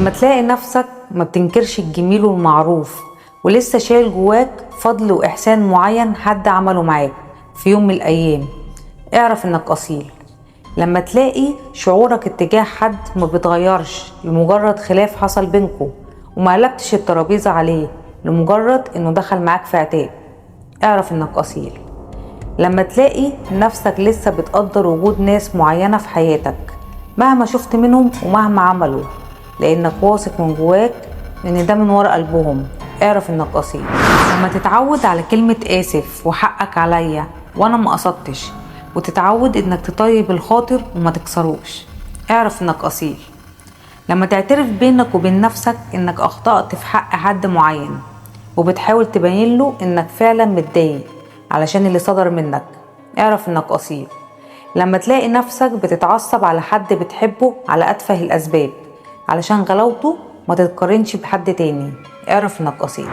لما تلاقي نفسك ما بتنكرش الجميل والمعروف ولسه شايل جواك فضل وإحسان معين حد عمله معاك في يوم من الأيام، اعرف إنك أصيل. لما تلاقي شعورك اتجاه حد ما بيتغيرش لمجرد خلاف حصل بينكو وما قلبتش الترابيزة عليه لمجرد إنه دخل معاك في عتاب، اعرف إنك أصيل. لما تلاقي نفسك لسه بتقدر وجود ناس معينة في حياتك مهما شفت منهم ومهما عملوا، لأنك واثق من جواك إن ده من ورا قلبهم، اعرف إنك أصيل. لما تتعود على كلمة آسف وحقك عليا وأنا ما قصدتش، وتتعود إنك تطيب الخاطر وما تكسروش، اعرف إنك أصيل. لما تعترف بينك وبين نفسك إنك أخطأت في حق حد معين وبتحاول تبين له إنك فعلا متضايق علشان اللي صدر منك، اعرف إنك أصيل. لما تلاقي نفسك بتتعصب على حد بتحبه على أتفه الأسباب علشان غلاوته ما تتقارنش بحد تاني، اعرف إنك أصيل.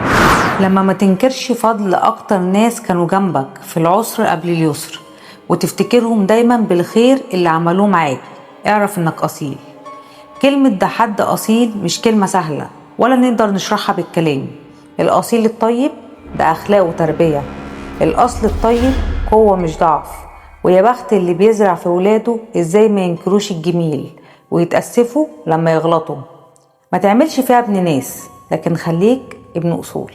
لما ما تنكرش فضل أكتر ناس كانوا جنبك في العسر قبل اليسر وتفتكرهم دايما بالخير اللي عملوه معاك، اعرف إنك أصيل. كلمة ده حد أصيل مش كلمة سهلة ولا نقدر نشرحها بالكلام. الأصيل الطيب ده أخلاق وتربية، الأصل الطيب قوة مش ضعف. ويا بخت اللي بيزرع في ولاده إزاي ما ينكروش الجميل ويتأسفوا لما يغلطوا. ما تعملش فيها ابن ناس، لكن خليك ابن أصول.